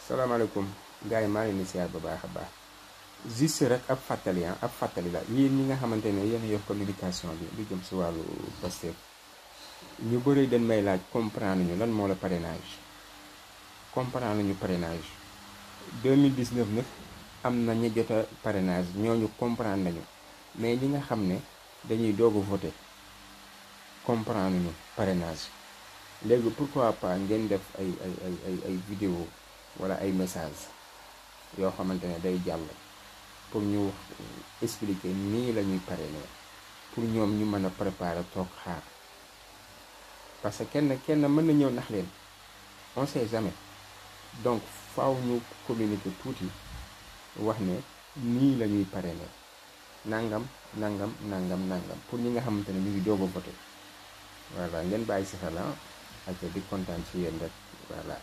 salaamaaleykum gars yi maa ngi leen di siyaar bu baax a baax juste rek ab fàttali la yéen ñi nga xamante ne yéen yor communication bi lu jëm si wàllu Pastef ñu bëri dañ may laaj comprendre ñu lan moo la comprendre ñu parrainage 2019 nag am na ñu jot a parrainage ñooñu comprendre nañu mais ñi nga xam ne dañuy doog a voté comprendre ñu parrainage léegi pourquoi pas ngeen def ay vidéo wala ay message yoo xamante ne day jàll pour ñu expliquer nii la ñuy parrainer pour ñoom ñu mën a préparer toog xaar parce que kenn mën na ñëw nax leen on sait jamais donc faaw ñu communiquer tuuti wax ne nii la ñuy parrainer nangam pour ñi nga xamante ne ñu ngi doog a voté voilà ngeen bàyyi si xel ak di kontaan ci yéen rek voilà.